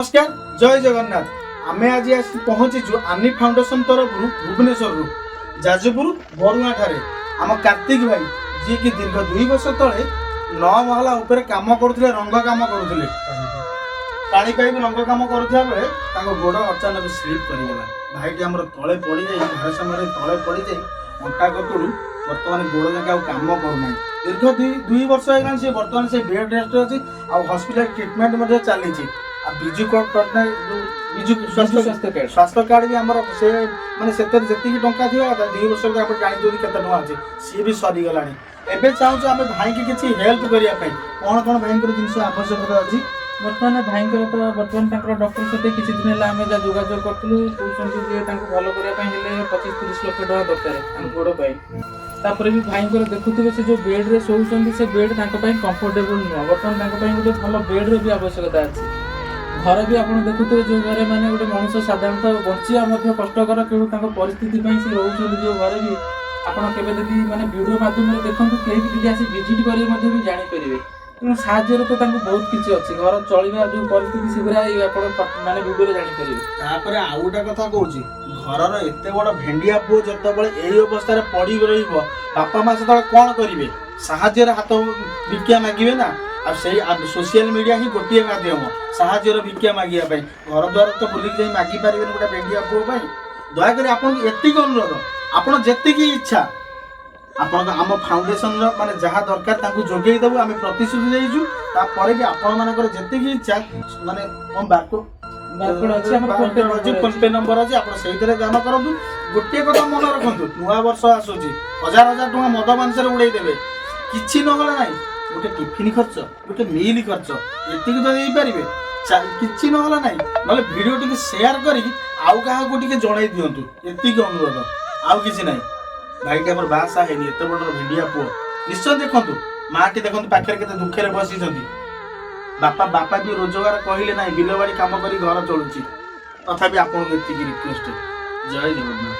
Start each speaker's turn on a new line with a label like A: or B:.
A: ନମସ୍କାର, ଜୟ ଜଗନ୍ନାଥ। ଆମେ ଆଜି ଆସି ପହଞ୍ଚିଛୁ ଆନି ଫାଉଣ୍ଡେସନ ତରଫରୁ ଭୁବନେଶ୍ୱରରୁ ଯାଜପୁର ବରୁଆଁ ଠାରେ ଆମ କାର୍ତ୍ତିକ ଭାଇ, ଯିଏକି ଦୀର୍ଘ 2 ବର୍ଷ ତଳେ ନଅ ମହଲା ଉପରେ କାମ କରୁଥିଲେ, ରଙ୍ଗ କାମ କରୁଥିଲେ। ପାଣି ପାଇପ୍ ରଙ୍ଗ କାମ କରୁଥିବା ବେଳେ ତାଙ୍କ ଗୋଡ଼ ଅଚାନକ ସ୍ଲିପ୍ କରିଗଲା। ଭାଇଟି ଆମର ତଳେ ପଡ଼ିଯାଇ, ଭାରସାମ୍ୟରେ ତଳେ ପଡ଼ିଯାଇ ଅଣ୍ଟା କତୁରୁ ବର୍ତ୍ତମାନ ଗୋଡ଼ ଯାକ ଆଉ କାମ କରୁନାହିଁ। ଦୀର୍ଘ 2 ବର୍ଷ ହେଇଗଲାଣି ସେ ବର୍ତ୍ତମାନ ସେ ବେଡ୍ ରେଷ୍ଟ ଅଛି ଆଉ ହସ୍ପିଟାଲ ଟ୍ରିଟମେଣ୍ଟ ମଧ୍ୟ ଚାଲିଛି। ଆଉ ବିଜୁ ପଟ୍ଟନାୟକ ଯୋଉ ବିଜୁ ସ୍ୱାସ୍ଥ୍ୟ
B: ସ୍ୱାସ୍ଥ୍ୟ କାର୍ଡ।
A: ସ୍ୱାସ୍ଥ୍ୟ କାର୍ଡ ବି ଆମର ସେ ମାନେ ସେଥିରେ ଯେତିକି ଟଙ୍କା ଥିବା କଥା, 2 ବର୍ଷ ଭିତରେ ଆପଣ ଜାଣିଛନ୍ତି କେତେ ଟଙ୍କା ଅଛି, ସିଏ ବି ସରିଗଲାଣି। ଏବେ ଚାହୁଁଛୁ ଆମେ ଭାଇକି କିଛି ହେଲ୍ପ କରିବା ପାଇଁ। କ'ଣ କ'ଣ ଭାଇଙ୍କର ଜିନିଷ ଆବଶ୍ୟକତା ଅଛି?
B: ବର୍ତ୍ତମାନ ଭାଇଙ୍କର ତ ବର୍ତ୍ତମାନ ତାଙ୍କର ଡକ୍ଟର ସହିତ କିଛି ଦିନ ହେଲା ଆମେ ଯାହା ଯୋଗାଯୋଗ କରିଥିଲୁ, କହୁଛନ୍ତି ଯେ ତାଙ୍କୁ ଭଲ କରିବା ପାଇଁ ହେଲେ 25-30 ଲକ୍ଷ ଟଙ୍କା ଦରକାର ତାଙ୍କ ଗୋଡ଼ ପାଇଁ। ତାପରେ ବି ଭାଇଙ୍କର ଦେଖୁଥିବେ, ସେ ଯେଉଁ ବେଡ୍ରେ ଶୋଉଛନ୍ତି, ସେ ବେଡ୍ ତାଙ୍କ ପାଇଁ କମ୍ଫର୍ଟେବୁଲ୍ ନୁହଁ। ବର୍ତ୍ତମାନ ତାଙ୍କ ପାଇଁ ଗୋଟେ ଭଲ ବେଡ୍ର ବି ଆବଶ୍ୟକତା ଅଛି। ଘର ବି ଆପଣ ଦେଖୁଥିବେ, ଯେଉଁ ଘରେ ମାନେ ଗୋଟେ ମଣିଷ ସାଧାରଣତଃ ବଞ୍ଚିବା ମଧ୍ୟ କଷ୍ଟକର। କେବଳ ତାଙ୍କ ପରିସ୍ଥିତି ପାଇଁ ସେ ରହୁଛନ୍ତି ଯେଉଁ ଘରେ ବି, ଆପଣ କେବେ ଯଦି ମାନେ ଭିଡ଼ିଓ ମାଧ୍ୟମରେ ଦେଖନ୍ତୁ, କେହି ବି ଯଦି ଆସି ଭିଜିଟ୍ କରିବେ ମଧ୍ୟ ବି ଜାଣିପାରିବେ। ତେଣୁ ସାହାଯ୍ୟର ତ ତାଙ୍କୁ ବହୁତ କିଛି ଅଛି। ଘର ଚଳିବା ଯେଉଁ ପରିସ୍ଥିତି, ସେଗୁଡ଼ା ଏଇ ଆପଣ ମାନେ ଭିଡ଼ିଓରେ ଜାଣିପାରିବେ।
A: ତାପରେ ଆଉ ଗୋଟେ କଥା କହୁଛି, ଘରର ଏତେ ବଡ଼ ଭେଣ୍ଡିଆ ପୁଅ ଯେତେବେଳେ ଏଇ ଅବସ୍ଥାରେ ପଡ଼ି ରହିବ, ବାପା ମା ସେତେବେଳେ କ'ଣ କରିବେ? ସାହାଯ୍ୟରେ ହାତ ଭିକ୍ଷା ମାଗିବେ ନା? ଆଉ ସେଇ ସୋସିଆଲ ମିଡ଼ିଆ ହିଁ ଗୋଟିଏ ମାଧ୍ୟମ ସାହାଯ୍ୟର ଭିକ୍ଷା ମାଗିବା ପାଇଁ। ଘର ଦ୍ୱାର ତ ବୁଲିକି ଯାଇ ମାଗି ପାରିବେନି ଗୋଟେ ଭେଣ୍ଡିଆ ପୁଅ ପାଇଁ। ଦୟାକରି ଆପଣଙ୍କୁ ଏତିକି ଅନୁରୋଧ, ଆପଣ ଯେତିକି ଇଚ୍ଛା ଆପଣଙ୍କ ଆମ ଫାଉଣ୍ଡେସନର ମାନେ ଯାହା ଦରକାର ତାଙ୍କୁ ଯୋଗେଇ ଦେବୁ, ଆମେ ପ୍ରତିଶ୍ରୁତି ଦେଇଛୁ। ତାପରେ ବି ଆପଣମାନଙ୍କର ଯେତିକି ଇଚ୍ଛା, ମାନେ କ'ଣ ବାର୍କୋ
B: ବାରକୋଡ୍ ଅଛି ଆମର, ଫୋନ୍ ପେ
A: ଅଛି, ଫୋନ୍ ପେ ନମ୍ବର ଅଛି, ଆପଣ ସେଇଥିରେ ଦାନ କରନ୍ତୁ। ଗୋଟିଏ କଥା ମନେ ରଖନ୍ତୁ, ନୂଆ ବର୍ଷ ଆସୁଛି, ହଜାର ହଜାର ଟଙ୍କା ମଦ ମାଂସରେ ଉଡ଼େଇ ଦେବେ। କିଛି ନହେଲେ ନାହିଁ, ଗୋଟେ ଟିଫିନ ଖର୍ଚ୍ଚ, ଗୋଟେ ମିଲ୍ ଖର୍ଚ୍ଚ, ଏତିକି ତ ଦେଇପାରିବେ। କିଛି ନହେଲେ ନାହିଁ, ନହେଲେ ଭିଡ଼ିଓ ଟିକେ ସେୟାର କରିକି ଆଉ କାହାକୁ ଟିକେ ଜଣେଇ ଦିଅନ୍ତୁ। ଏତିକି ଅନୁରୋଧ, ଆଉ କିଛି ନାହିଁ। ଭାଇଟି ଆମର ବାହାସାହା ହେଇନି, ଏତେ ବଡ଼ର ଭେଣ୍ଡିଆ ପୁଅ। ନିଶ୍ଚୟ ଦେଖନ୍ତୁ, ମାଟି ଦେଖନ୍ତୁ ପାଖରେ କେତେ ଦୁଃଖରେ ବସିଛନ୍ତି। ବାପା ବାପା ବି ରୋଜଗାର କହିଲେ ନାହିଁ, ବିଲବାଡ଼ି କାମ କରି ଘର ଚଳୁଛି। ତଥାପି ଆପଣଙ୍କୁ ଏତିକି ରିକ୍ୱେଷ୍ଟ। ଜୟ ଜଗନ୍ନାଥ।